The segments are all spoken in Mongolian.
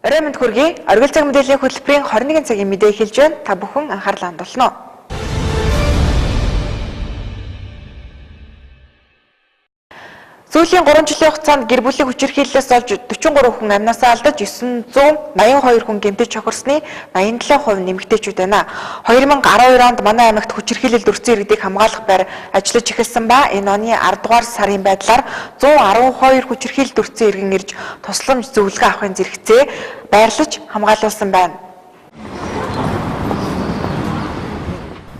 Орой мэнд хүргэе. Оргил цаг мэдээллийн хөтөлбөрийн 21 цагийн мэдээ эхэлж байна. Та бүхэн анхаарлаа хандуулна уу? Сүүлийн 3 жилийн хугацаанд гэр бүлийн хүчирхийллээс олж 43 хүн амнасаа алдаж 982 хүн гэмтэж хохирсны 87% нь эмэгтэйчүүд байна. 2012 онд манай аймагт хүчирхийлэлд өртсөн иргэдийг хамгаалах байр ажиллаж эхэлсэн ба энэ оны 10 дугаар сарын байдлаар 112 хүчирхийлэлд өртсөн иргэн ирж тусламж зөвлөгөө авахын зэрэгцээ байрлаж хамгаалуулсан байна.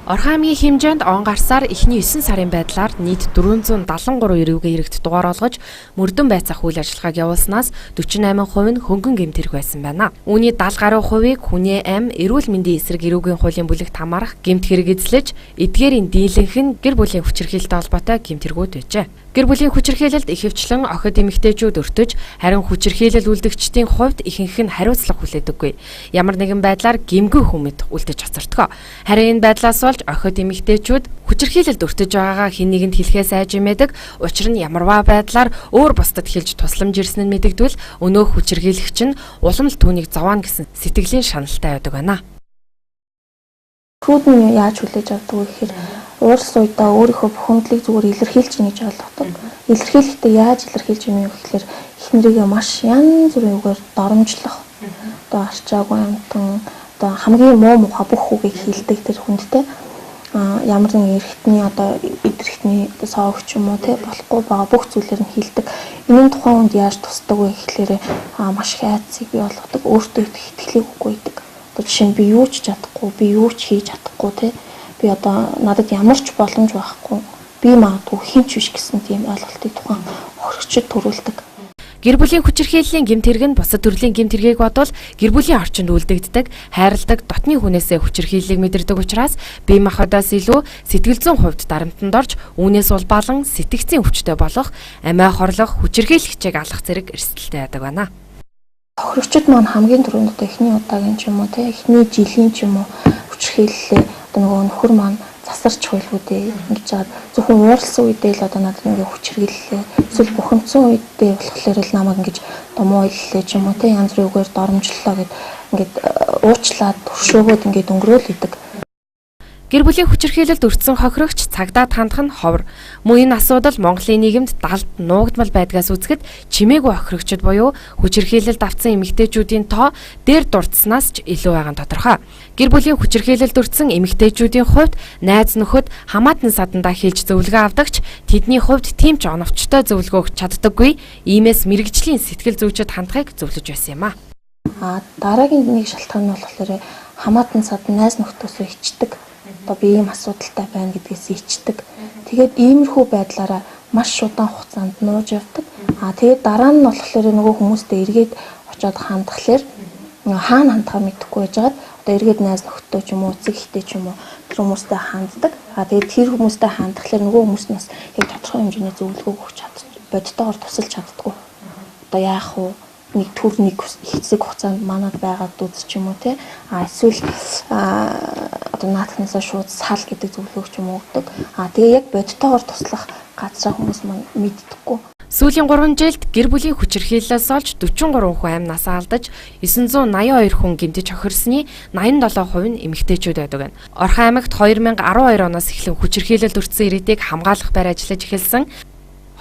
Орхон аймгийн хэмжээнд он гарсаар эхний 9 сарын байдлаар нийт 473 эрүүгийн иргэд дугаар олгож мөрдөн байцаах үйл ажиллагааг явуулснаас 48% нь хөнгөн гэмт хэрэг байсан байна. Үүний 70 гаруй хувийг хүний ам, эрүүл мэндийн эсрэг эрүүгийн хуулийн бүлэгт хамаарах гэмт хэрэг эзлэж, эдгээрийн дийлэнх нь гэр бүлийн хүчирхийлэлтэй холбоотой гэмт хэрэгүүд байжээ. Гэр бүлийн хүчирхийлэлд ихэвчлэн охид эмэгтэйчүүд өртөж, харин хүчирхийлэл үлдэгчдийн хувьд ихэнх нь хариуцлага хүлээдэггүй. Ямар нэгэн байдлаар гэмгүй хүмүүд үлдэж хоцордгоо. Харин энэ байдлаас болж охид эмэгтэйчүүд хүчирхийлэлд өртөж байгаагаа хэн нэгэнд хэлэхээс айж имээдэг. Учир нь ямарваа байдлаар өөр бусдад хэлж тусламж ирсэн нь мэдэгдвэл өнөөх хүчирхийлэгч нь улам л түүнийг зовооно гэсэн сэтгэлийн шаналтай байдаг байна. Хүүд нь яаж хүлээж авдаг вэ гэхээр уурс уйдаа өөрийнхөө бухимдлыг зүгээр илэрхийлж гин гэж ойлгодог. Илэрхийлэхдээ яаж илэрхийлж юм бэ гэхээр эхнэрийгээ маш янз бүрийн үгээр доромжлох. Одоо арчаагүй амтан одоо хамгийн муу мухай бүх үгийг хэлдэг тэр хүндтэй. Ямар нэгэн эрхтний одоо эдэрхтний соогч юм уу те болохгүй байгаа бүх зүйлээр нь хилдэг. Энэ нь тухайн хүнд яаж тусдаг вэ гэхлээр маш их айдсыг бий болгодог. Өөртөө итгэлийг өгөхгүй байдаг. Одоо жишээ нь би юу ч чадахгүй, би юу ч хийж чадахгүй те. Би одоо надад ямар ч боломж байхгүй. Би магадгүй хэн ч биш гэсэн тийм ойлголтыг тухайн хөрөгчд төрүүлдэг. Гэр бүлийн хүчирхийллийн гэмт хэрэг нь бусад төрлийн гэмт хэргийг бодвол гэр бүлийн орчинд үлдэгддэг, хайрладаг дотны хүнээсээ хүчирхийллийг мэдэрдэг учраас бие махбодоос илүү сэтгэл зүйн хувьд дарамтанд орж үүнээс улбаалan сэтгцийн өвчтөй болох, амиа хорлох, хүчирхийлэгчийг алах зэрэг эрсдэлтэй байдаг байна. Хохирогчд маань хамгийн түрүүнд одоо эхний удаагийн ч юм уу те эхний жилийн ч юм уу хүчирхийллээ одоо нөгөө нөхөр маань засарч байлгүй дээ ингэж жаад зөвхөн ууралсан үедээ л одоо надад ингээ хүчирхийллээ эсвэл бухимдсан үедээ болохоор л намайг ингэж одоо муу хэллээ ч юм уу те янз бүрийн үгээр доромжллоо гэд ингээд уучлаад өршөөгөөд ингээд өнгөрөөл идэг. Гэр бүлийн хүчирхийлэлд өртсөн хохирогч цагдаад хандах нь ховор. Мөн энэ асуудал Монголын нийгэмд далд нуугдмал байдгаас үзэхэд чимээгүй хохирогчид буюу хүчирхийлэлд автсан эмэгтэйчүүдийн тоо дээр дурдсанаас ч илүү байгаа нь тодорхой. Гэр бүлийн хүчирхийлэлд өртсөн эмэгтэйчүүдийн хувьд найз нөхөд хамаатан садандаа хэлж зөвлөгөө авдагч тэдний хувьд тийм ч оновчтой зөвлөгөө өгч чаддаггүй. Иймээс мэргэжлийн сэтгэл зүйчид хандахыг зөвлөж байсан юм а. Дараагийн нэг шалтгаан нь болохоор хамаатан садан найз нөхдөсөө ичдэг. Одоо би ийм асуудалтай байна гэдгээс ичдэг. Тэгээд иймэрхүү байдлаараа маш удаан хугацаанд нууж явдаг. Тэгээд дараа нь болохоор нөгөө хүмүүстэй эргээд очиод хандхалаар хаана хандхаа мэдэхгүй байжгаад одоо эргээд найз нөхдөд ч юм уу эцэг эхтэй ч юм уу тэр хүмүүстэй ханддаг. Тэгээд тэр хүмүүстэй хандхалаар нөгөө хүмүүс нь бас яг тодорхой хэмжээний зөвлөгөө өгч бодтойгоор тусалж чаддаггүй. Одоо яах вэ? Нэг төр нэг хэсэг хугацаанд манад байгаад үз ч юм уу те. Эсвэл одоо наадхнаасаа шууд сал гэдэг зөвлөгөө ч юм уу өгдөг. Тэгээ яг бодтойгоор туслах газраа хүмүүс маань мэддэггүй. Сүүлийн 3 жилд гэр бүлийн хүчирхийллээс олж 43 хүн амь насаа алдаж 982 хүн гэмтэж хохирсны 87% нь эмэгтэйчүүд байдаг байна. Орхон аймагт 2012 оноос эхлэн хүчирхийлэлд өртсөн иргэдийг хамгаалах байр ажиллаж эхэлсэн.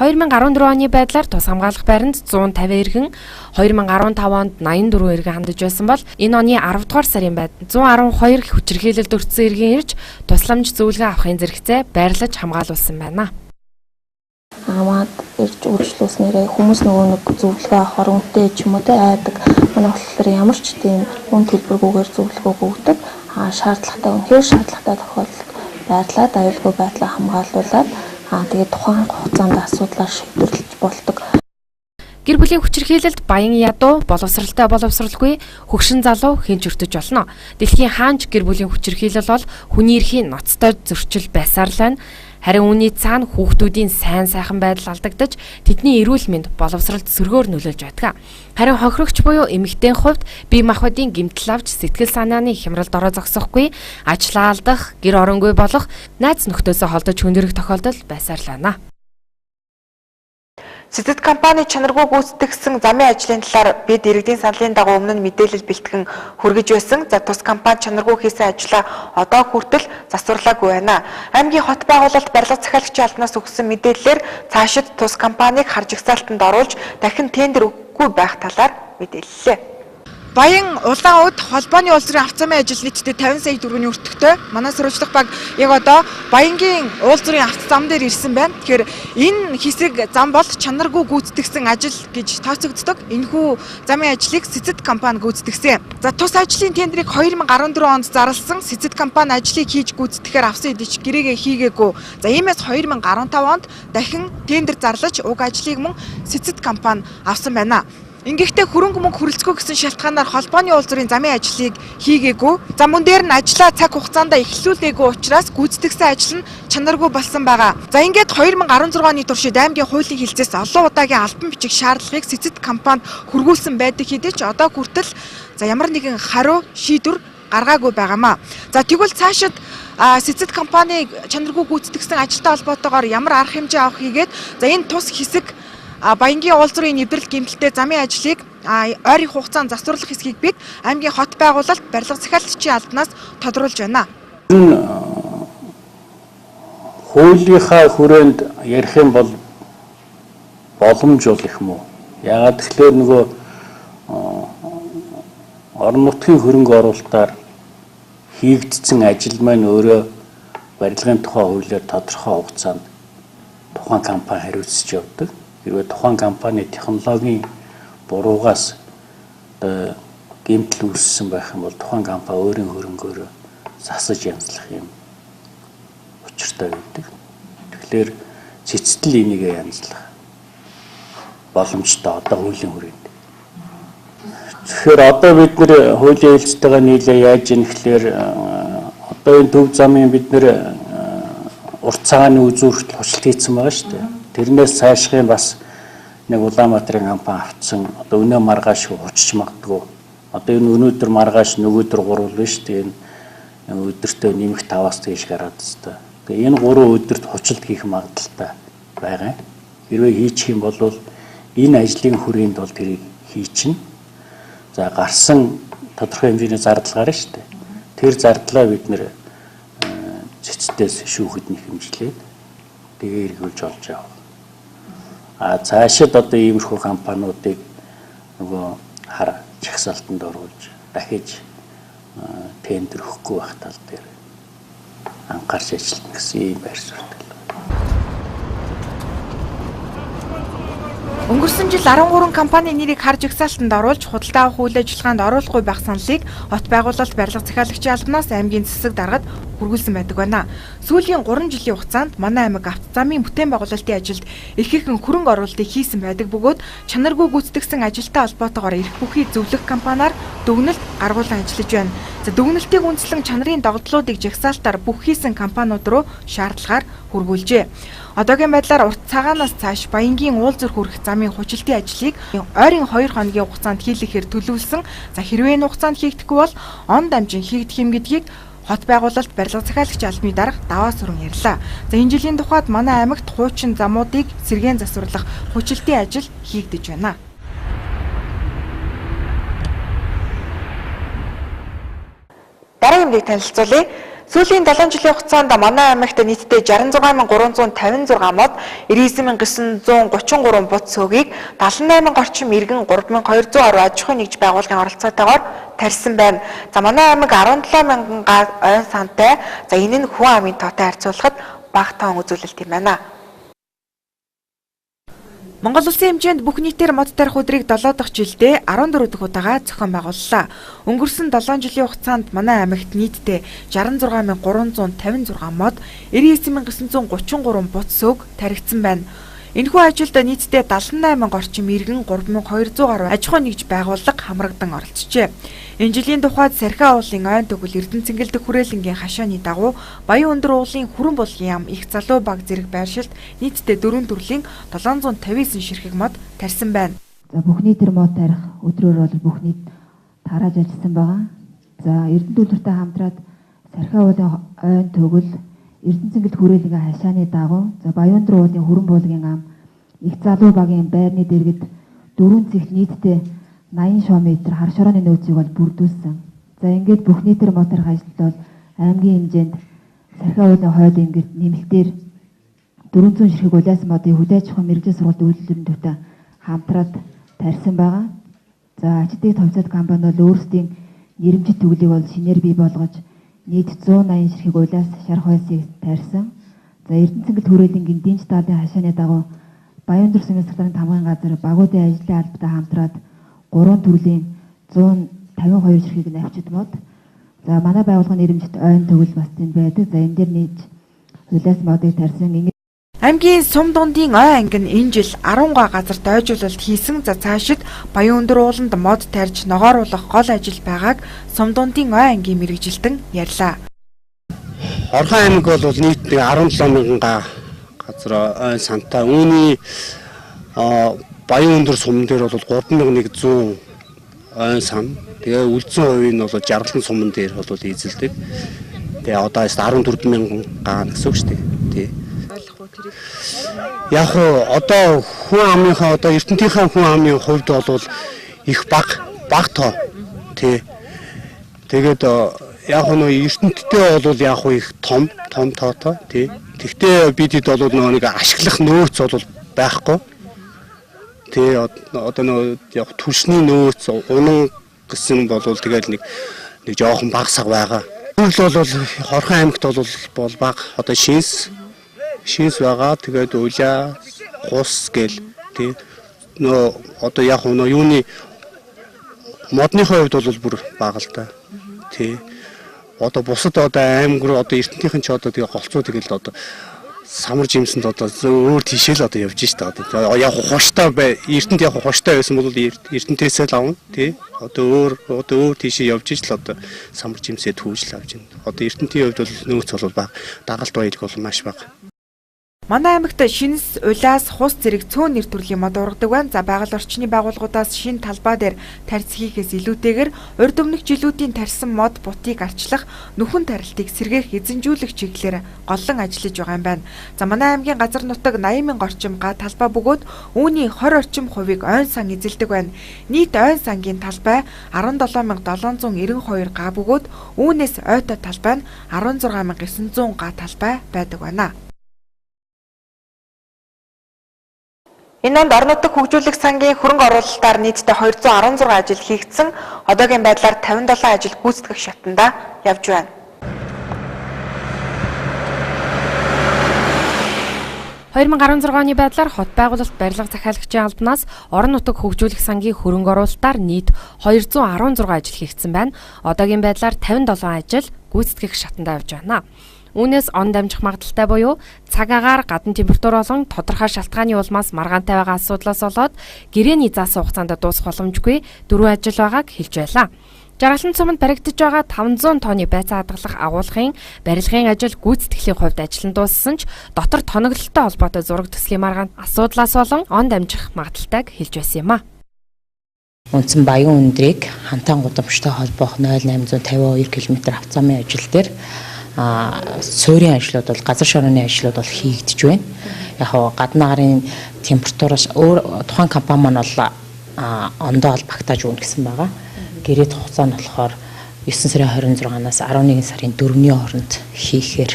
2014 оны байдлаар тус хамгаалах байранд 150 иргэн, 2015 онд 84 иргэн хандаж байсан бол энэ оны 10 дугаар сарын байд 112 хүчирхийлэлд өртсөн иргэн ирж тусламж зөвлөгөө авахын зэрэгцээ байрлаж хамгаалуулсан байна. Амаад ирж үйлчлүүлснээрээ хүмүүс нөгөө нэг зөвлөгөө авахар үнэтэй ч юм уу те айдаг. Манай болохоор ямар ч тийм үн төлбөргүйгээр зөвлөгөөг өгдөг. Шаардлагатай үнэхээр шаардлагатай тохиолдолд байрлаад аюулгүй байдлаа хамгаалуулаад тэгээд тухайн хугацаанд асуудлаар шийдвэрлэж болдог. Гэр бүлийн хүчирхийлэлд баян ядуу, боловсралтай боловсралгүй, хөгшин залуу хэн ч өртөж болно. Дэлхийн хаанч гэр бүлийн хүчирхийлэл бол хүний эрхийн ноцтой зөрчил байсаар л байна. Харин үүний цаана хүүхдүүдийн сайн сайхан байдал алдагдаж, тэдний эрүүл мэнд боловсролд сөргөөр нөлөөлж байдаг. Харин хохирогч буюу эмэгтэйн хувьд бие махбодын гэмтэл авч сэтгэл санааны хямралд ороо зогсохгүй, ажлаа алдах, гэр оронгүй болох, найз нөхдөсөө холдож хүндрэх тохиолдол байсаар л байна. Цэцэд компани чанаргүй гүйцэтгэсэн замын ажлын талаар бид иргэдийн саналын дагуу өмнө нь мэдээлэл бэлтгэн хүргэж байсан. За тус компани чанаргүй хийсэн ажлаа одоо хүртэл засварлаагүй байна. Аймгийн хот байгуулалт барилга захиалагчийн албанаас өгсөн мэдээллээр цаашид тус компанийг хар жагсаалтанд оруулж дахин тендер өгөхгүй байх талаар мэдээллээ. Баян улаан өд холбооны улс төрийн авто замын ажил нийтдээ 50 сая төгрөгийн өртөгтэй. Манай сурвалжлах баг яг одоо Баянгийн уул зүрийн авто зам дээр ирсэн байна. Тэгэхээр энэ хэсэг зам бол чанаргүй гүйцэтгэсэн ажил гэж тооцогддог. Энэхүү замын ажлыг Цэцэд компани гүйцэтгэсэн. За тус ажлын тендрийг 2014 онд зарласан. Цэцэд компани ажлыг хийж гүйцэтгэхээр авсан хэдий ч гэрээгээ хийгээгүй. За иймээс 2015 онд дахин тендер зарлаж уг ажлыг мөн Цэцэд компани авсан байна. Ингэхдээ хөрөнгө мөнгө хүрэлцэхгүй гэсэн шалтгаанаар холбооны уул зүрийн замын ажлыг хийгээгүй. За мөн дээр нь ажлаа цаг хугацаанд эхлүүлээгүй учраас гүйцэтгэсэн ажил нь чанаргүй болсон байгаа. За ингээд 2016 оны туршид аймгийн хуулийн хилцээс олон удаагийн албан бичиг шаардлагыг Цэцэд компанид хүргүүлсэн байдаг хэдий ч одоо хүртэл за ямар нэгэн хариу шийдвэр гаргаагүй байгаамаа. За тэгвэл цаашид Цэцэд компани чанаргүй гүйцэтгэсэн ажилтай холбоотойгоор ямар арга хэмжээ авах хийгээд за энэ тус хэсэг Баянгийн уул зүрийн нэвтрэл гэмтэлтэй замын ажлыг ойрын хугацаанд засварлах хэсгийг бид аймгийн хот байгуулалт барилга захиалагчийн албанаас тодруулж байна. Хуулийнхаа хүрээнд ярих юм бол боломж бол их муу. Яагаад тэгэхээр нөгөө орон нутгийн хөрөнгө оруулалтаар хийгдсэн ажил маань өөрөө барилгын тухай хуулиар тодорхой хугацаанд тухайн компани хариуцж явдаг. Хэрвээ тухайн компани технологийн буруугаас одоо гэмтэл үүссэн байх юм бол тухайн компани өөрийн хөрөнгөөр засаж янзлах юм учиртай байдаг. Тэгэхээр цэцтэл энийгээ янзлах боломжтой одоо хуулийн хүрээнд. Тэгэхээр одоо бид нэр хуулийн ээлжтэйгээ нийлээ яаж ийм гэхээр одоо энэ төв замын бид нэр урт цагааны үзүүрт хурцлт хийсэн байгаа шүү дээ. Тэрнээс цаашхын бас нэг Улаанбаатарын компани авцсан одоо өнөө маргааш хучиж магадгүй. Одоо энэ өнөөдөр маргааш нөгөөдөр гурвал биш тийм энэ өдөртөө нэмэх 5-аас дээш гараад өстой. Тэгээ энэ 3 өдөрт хучилт хийх магадлалтай байгаа. Хэрвээ хийчих юм бол энэ ажлын хүрээнд бол тэрийг хийчихнэ. За гарсан тодорхой хэмжээний зардал гарна шүү дээ. Тэр зардлаа бид нэр цэцдээс шүүхэд нь хэмжлээд тэгээ эргүүлж олж авах. А цаашид одоо иймэрхүү компаниудыг нөгөө хар жагсаалтанд оруулж дахиж тендер өгөхгүй байх тал дээр анхаарч ажиллана гэсэн ийм байр суурьтай. Өнгөрсөн жил 13 компани нэрийг хар жагсаалтанд оруулж худалдаа авах үйл ажиллагаанд оруулахгүй байх саналыг хот байгуулалт барилга захиалагчийн албанаас аймгийн засаг даргад хүргүүлсэн байдаг байна. Сүүлийн 3 жилийн хугацаанд манай аймаг авто замын бүтээн байгуулалтын ажилд ихээхэн хөрөнгө оруулалтыг хийсэн байдаг бөгөөд чанаргүй гүйцэтгэсэн ажилтай холбоотойгоор эрх бүхий зөвлөх компаниар дүгнэлт гаргуулан ажиллаж байна. За дүгнэлтийг үндэслэн чанарын догдлуудыг жагсаалтаар бүх хийсэн компаниуд руу шаардлагаар хүргүүлжээ. Одоогийн байдлаар урт цагаанаас цааш Баянгийн уул зүрх хүрэх замын хучилтын ажлыг ойрын 2 хоногийн хугацаанд хийлгэхээр төлөвлөсөн. За хэрвээ энэ хугацаанд хийгдэхгүй бол он дамжин хийгдэх юм гэдгийг хот байгуулалт барилга захиалагчийн албаны дарга даваа сүрэн ярьлаа. За энэ жилийн тухайд манай аймагт хуучин замуудыг сэргээн засварлах хучилтын ажил хийгдэж байна. Дараагийн юмыг танилцуулъя. Сүүлийн 7 жилийн хугацаанд манай аймагт нийтдээ 66356 мод, 99933 бут цөөгийг 78 орчим иргэн 3200 орой аж ахуйн нэгж байгууллагын оролцоотойгоор тарьсан байна. За манай аймаг 17000 га ойн сантай. За энэ нь хүн амын тоотой харьцуулахад бага тоон үзүүлэлт юм байна. Монгол улсын хэмжээнд бүх нийтээр мод тарих өдрийг 7 дахь жилдээ 14 дахь удаага зохион байгууллаа. Өнгөрсөн 7 жилийн хугацаанд манай аймагт нийтдээ 66356 мод, 99933 бут сөг таригдсан байна. Энэхүү ажилд нийтдээ 78 орчим иргэн 3200 гаруй аж ахуйн нэгж байгууллага хамрагдан оролцжээ. Энэ жилийн тухайд Сархиа уулын ойн төгөл Эрдэнэ цэнгэлдэх хүрээлэнгийн хашааны дагуу Баян өндөр уулын Хүрэн булгийн ям их залуу баг зэрэг байршилд нийтдээ 4 төрлийн 759 ширхэг мод тарьсан байна. За бүх нийтээр мод тарих өдрөөр бол бүх нийт тарааж ажилласан байгаа. За Эрдэнэ төлөртэй хамтраад Сархиа уулын ойн төгөл Эрдэнэ цэнгэлдэх хүрээлэнгийн хашааны дагуу за Баян өндөр уулын Хүрэн булгийн ам Их залуу багийн байрны дэргэд 4 цэгт нийтдээ 80 шометр хар шорооны нөөцийг бол бүрдүүлсэн. За ингээд бүх нийтээр мод тарих ажилд бол аймгийн хэмжээнд Сархиа уулын хойд эмгэрт нэмэлтээр 400 ширхэг улиас модын хөдөө аж ахуйн мэргэжлийн сургуульд үйлдвэрлэлийн төвтэй хамтраад тарьсан байгаа. За Ачдыг товцоод компани бол өөрсдийн нэрэмжит төгөлийг бол шинээр бий болгож нийт 180 ширхэг улиас шар хойсыг тарьсан. За Эрдэнэцэнгэл хүрээлэнгийн дэнч даалын хашааны дагуу Баян өндөр сумын сарлын тамгын газар багуудын ажлын албатай хамтраад 3 төрлийн 152 ширхэг навчит мод. За манай байгууллагын нэрэмжит ойн төгөл бас тэнд байдаг. За энэ дээр нийт улиас модыг тарьсан. Аймгийн сум дундын ой анги нь энэ жил 10 га газарт ойжуулалт хийсэн. За цаашид Баян өндөр ууланд мод тарьж ногооруулах гол ажил байгааг сум дундын ой ангийн мэргэжилтэн ярьлаа. Орхон аймаг бол нийт 17 мянган га газар ойн сантай. Үүний Баян өндөр суман дээр бол 3100 ойн сан. Тэгээ үлдсэн хувийн нь бол Жаргалан суман дээр бол эзэлдэг. Тэгээ одоо 14 мянган га гэсэн үг шүү дээ. Тий. Яг уу одоо хүн амынхаа одоо эрдэнтийнхаа хүн амын хувьд бол их бага тоо. Тий. Тэгээд яг нөө эрдэнттэй бол яг уу их том тоотой. Тий. Тэгтээ бидэд бол нөө нэг ашиглах нөөц бол байхгүй. Тий, одоо нөө яг түлшний нөөц унан гэсэн бол тэгэл нэг жоохон баг саг байгаа. Тэгвэл бол Хорхон аймагт бол баг одоо шинс байгаа. Тэгээд улаа, хус гэл тий нөө одоо яг нөө юуны модныхоо хувьд бол бүр бага л та. Тий. Одоо бусад одоо аймаг руу одоо эрдэнтийнхэн ч одоо тэгээ голцоо тэгэл одоо самар жимсэнд одоо өөр тийшээ л одоо явж штэ одоо яг хуштай бай эрдэнт яг хуштай байсан бол эрдэнтээсээ л авна тий одоо өөр тийшээ явж ич л одоо самар жимсээ түүж л авч байна. Одоо эрдэнтийн хувьд бол нөөц бол бага, дагалд баялаг бол маш бага. Манай аймагт шинс, улиас, хус зэрэг цөөн нэр төрлийн мод ургадаг байна. За байгаль орчны байгууллагуудаас шин талбай дээр тарьц хийхээс илүүтэйгээр урд өмнөх жилүүдийн тарьсан мод бутыг арчлах, нөхөн тарилтыг сэргээх, эзэнжүүлэх чиглэлээр голлон ажиллаж байгаа юм байна. За манай аймгийн газар нутаг 80 мянга орчим га талбай бөгөөд үүний 20 орчим хувийг ойн сан эзэлдэг байна. Нийт ойн сангийн талбай 17792 га бөгөөд үүнээс ойтой талбай нь 16900 га талбай байдаг байна. Энэ онд орон нутаг хөгжүүлэх сангийн хөрөнгө оруулалтаар нийтдээ 216 ажил хийгдсэн. Одоогийн байдлаар 57 ажил гүйцэтгэх шатанда явж байна. 2016 оны байдлаар хот байгуулалт барилга захиалагчийн албанаас орон нутаг хөгжүүлэх сангийн хөрөнгө оруулалтаар нийт 216 ажил хийгдсэн байна. Одоогийн байдлаар 57 ажил гүйцэтгэх шатанда явж байна. Үүнээс он дамжих магадлалтай буюу цаг агаар, гадна температур болон тодорхой шалтгааны улмаас маргаантай байгаа асуудлаас болоод гэрээний заасан хугацаанд дуусах боломжгүй дөрвөн ажил байгааг хэлж байлаа. Жаргалан суманд баригдаж байгаа 500 тонны байцаа хадгалах агуулгын барилгын ажил гүйцэтгэлийн хувьд ажиллан дууссан ч дотор тоноглолтой холбоотой зураг төслийн маргаан асуудлаас болон он дамжих магадлалтайг хэлж байсан юм а. Үндсэн Баян өндрийг Хантан гудамжтай холбоох 0.852 км авцаамын ажил дээр суурийн ажлууд бол газар шорооны ажлууд бол хийгдэж байна. Яг хоо гадна гарын температураас өөр тухайн компани маань бол ондоо бол багтааж өгнө гэсэн байгаа. Гэрээт хугацаа нь болохоор 9 сарын 26-наас 11 сарын 4-ний хооронд хийхээр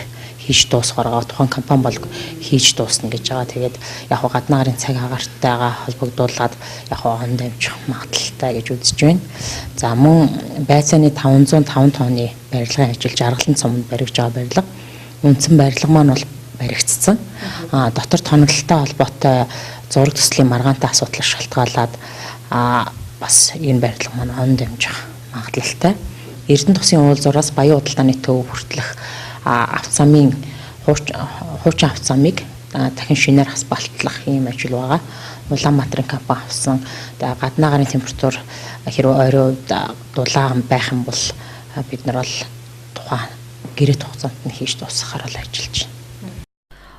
хийж дуусгаргаа тухайн компани бол хийж дуусна гэж байгаа. Тэгээд яг хоо гадна гарын цаг агаартайгаа холбогдуулаад яг хоо он дамжих магадлалтай гэж үзэж байна. За мөн байцааны 505 тонны барилгын ажил Жаргалан суманд баригдж байгаа барилга. Үндсэн барилга маань бол баригдсан. Дотор тоноглолтой холбоотой зураг төслийн маргаантай асуудлаас шалтгаалаад бас энэ барилга маань он дамжих магадлалтай. Эрдэнэ тусын уул зураас Баян худалдааны төв хүртэлх авцаамын хуучин авцаамыг дахин шинээр асфальтлах ийм ажил байгаа. Улаанбаатарын компани авсан. Гадна гарын температур хэрвээ ойрын үед дулаан байх юм бол бид нар бол тухайн гэрээт хугацаанд нь хийж дуусгахаар бол ажиллаж байна.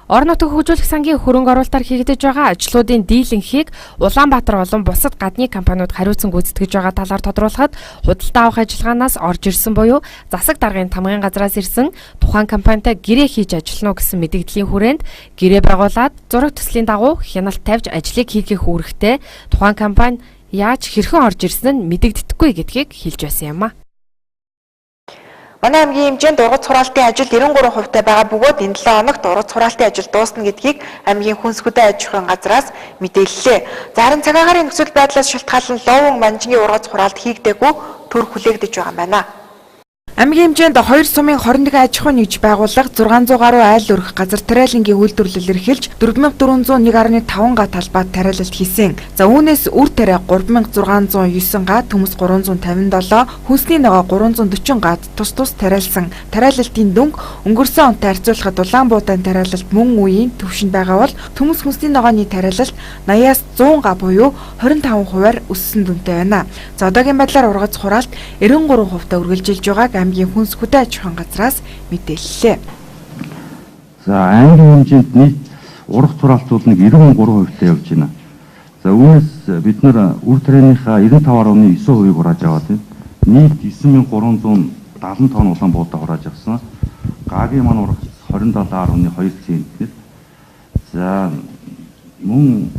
Орон нутаг хөгжүүлэх сангийн хөрөнгө оруулалтаар хийгдэж байгаа ажлуудын дийлэнхийг Улаанбаатар болон бусад гадны компаниуд хариуцсан гүйцэтгэж байгаа талаар тодруулахад худалдаа авах ажиллагаанаас орж ирсэн буюу засаг даргын тамгын газраас ирсэн тухайн компанитай гэрээ хийж ажиллана уу гэсэн мэдэгдлийн хүрээнд гэрээ байгуулад зураг төслийн дагуу хяналт тавьж ажлыг хийх үүрэгтэй тухайн компани яаж хэрхэн орж ирсэн нь мэдэгдэхгүй гэдгийг хэлж байсан юм а. Манай аймгийн хэмжээнд ургац хураалтын ажил 93% таа байгаа бөгөөд энэ 7 хоногт ургац хураалтын ажил дуусна гэдгийг аймгийн хүнс хөдөө аж ахуйн газраас мэдээллээ. За харин цаг агаарын нөхцөл байдлаас шалтгаалan Ловон манжингийн ургац хураалт хийгдээгүй төр хүлээгдэж байгаа юм байна. Аймгийн хэмжээнд 2 сумын 21 аж ахуйн нэгж байгууллага 600 гаруй айл өрх газар тариалангийн үйлдвэрлэл эрхэлж 4401.5 га талбайд тариалалт хийсэн. За үүнээс үр тариа 3609 га, төмөс 357, хүнсний ногоо 340 гад тус тус тариалсан. Тариалалтын дүнг өнгөрсөн онтой харьцуулахад Улаанбуудаан тариалалт мөн үеийн түвшинд байгаа бол төмөс хүнсний ногооны тариалалт 80-аас 100 га буюу 25%-аар өссөн дүнтэй байна. За одоогийн байдлаар ургац хураалт 93% та үргэлжилж байгааг аймгийн хүнс хөдөө аж ахуйн газраас мэдээллээ. За аймгийн хэмжээнд нийт ургац хураалт бол нэг 93% та явж байна. За үүнээс бид нар үр тарианыхаа 95.9%-ийг хурааж аваад байна. Нийт 9370 тонн улаан буудаа хурааж авсан. Гагийн маань ургац 27.2 центнер. За мөн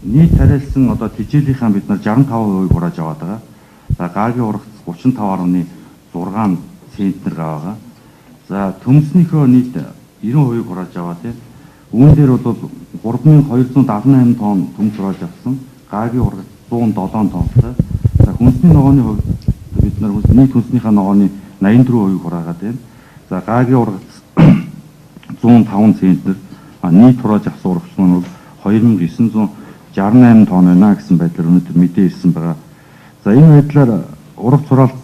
нийт тариалсан одоо тэжээлийнхаа бид нар 65%-ийг хурааж аваад байгаа. За гагийн ургац 35.6 центнер байгаа. За төмснийхөө нийт 90% хурааж аваа тийм. Үүн дээр бол 3278 тонн төмс хурааж авсан. Гагийн ургац 107 тоннтой. За хүнсний ногооны хувьд бид нар нийт хүнснийхээ ногооны 84% хураагаад байна. За гагийн ургац 105 центнер. Нийт хурааж авсан ургац нь бол 2968 тонн байна гэсэн байдлаар өнөөдөр мэдээ ирсэн байгаа. За энэ байдлаар ургац хураалт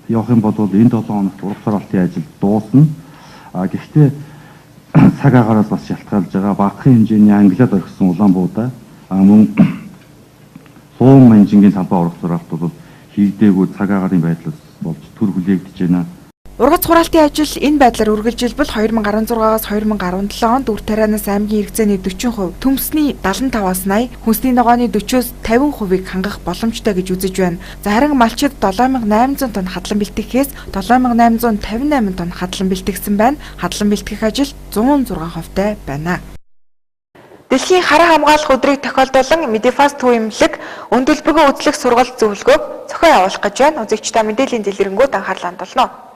явах юм бол энэ 7 хоногт ургац хураалтын ажил дуусна. А гэхдээ цаг агаараас бас шалтгаалж байгаа багахан хэмжээний ангилаад орхисон Улаанбуудаа мөн Луун манжингийн талбай ургац хураалт бол хийгдээгүй цаг агаарын байдлаас болж төр хүлээгдэж байна. Ургац хураалтын ажил энэ байдлаар үргэлжилбэл 2016-аас 2017 онд үр тарианаас аймгийн хэрэгцээний 40%, төмсний 75-аас 80, хүнсний ногооны 40-оос 50%-ийг хангах боломжтой гэж үзэж байна. За харин малчид 7800 тонн хадлан бэлтгэхээс 7858 тонн хадлан бэлтгэсэн байна. Хадлан бэлтгэх ажил 106% тай байна. Дэлхийн хараа хамгаалах өдрийг тохиолдуулан Medifast төв эмнэлэг өндөрлбөгөө үзлэх сургалт зөвлөгөөг зохион явуулах гэж байна. Үзэгч та мэдээллийн дэлгэрэнгүйд анхаарлаа хандуулна.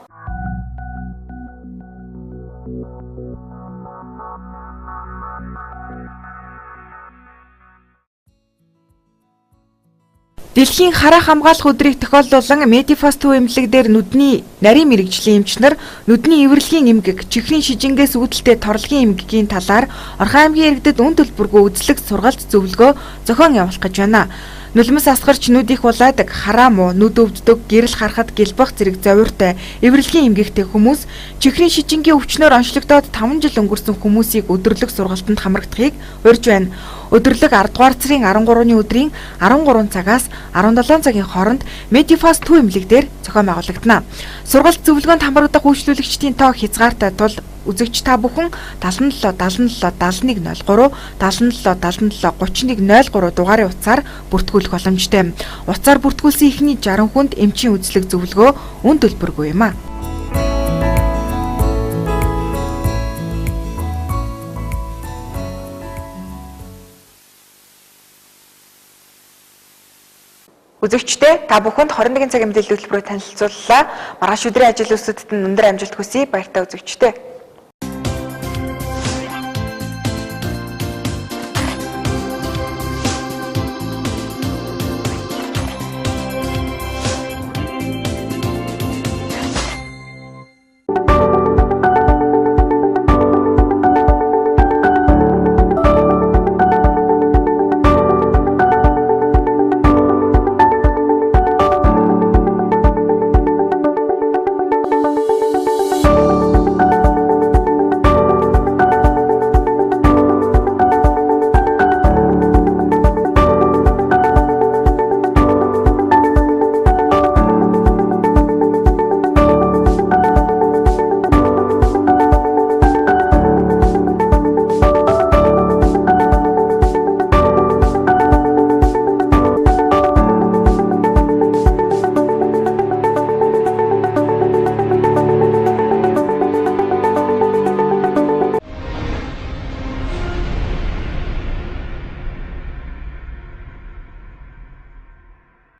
Дэлхийн хараа хамгаалах өдрийг тохиолдуулан Medifast төв эмнэлэг дээр нүдний нарийн мэргэжлийн эмч нар нүдний эвэрлэгийн эмгэг, чихрийн шижингээс үүдэлтэй торлогийн эмгэгийн талаар Орхон аймгийн иргэдэд үн төлбөргүй үзлэг сургалт зөвлөгөө зохион явуулах гэж байна. Нулимс асгарч нүд их улаадаг, хараа муу, нүд өвддөг, гэрэл харахад гэлбах зэрэг зовиуртай эвэрлэгийн эмгэгтэй хүмүүс чихрийн шижингийн өвчнөөр онцлогдоод 5 жил өнгөрсөн хүмүүсийг өдөрлөг сургалтанд хамрагдахыг урьж байна. Өдөрлөг 10 дугаар сарын 13-ны өдрийн 13 цагаас 17 цагийн хооронд Medifast төв эмнэлэг дээр зохион байгуулагдана. Сургалт зөвлөгөөнд хамрагдах үйлчлүүлэгчдийн тоо хязгаартай тул үзэгч та бүхэн 77 77 71 03 77 77 31 03 дугаарын утсаар бүртгүүлэх боломжтой. Утсаар бүртгүүлсэн эхний 60 хүнд эмчийн үзлэг зөвлөгөө үн төлбөргүй юм а. Үзэгчдээ та бүхэнд 21 цагийн мэдээлэл хөтөлбөрөөр танилцууллаа. Маргааш өдрийн ажил үйлсүүдэд нь өндөр амжилт хүсье. Баяртай үзэгчдээ.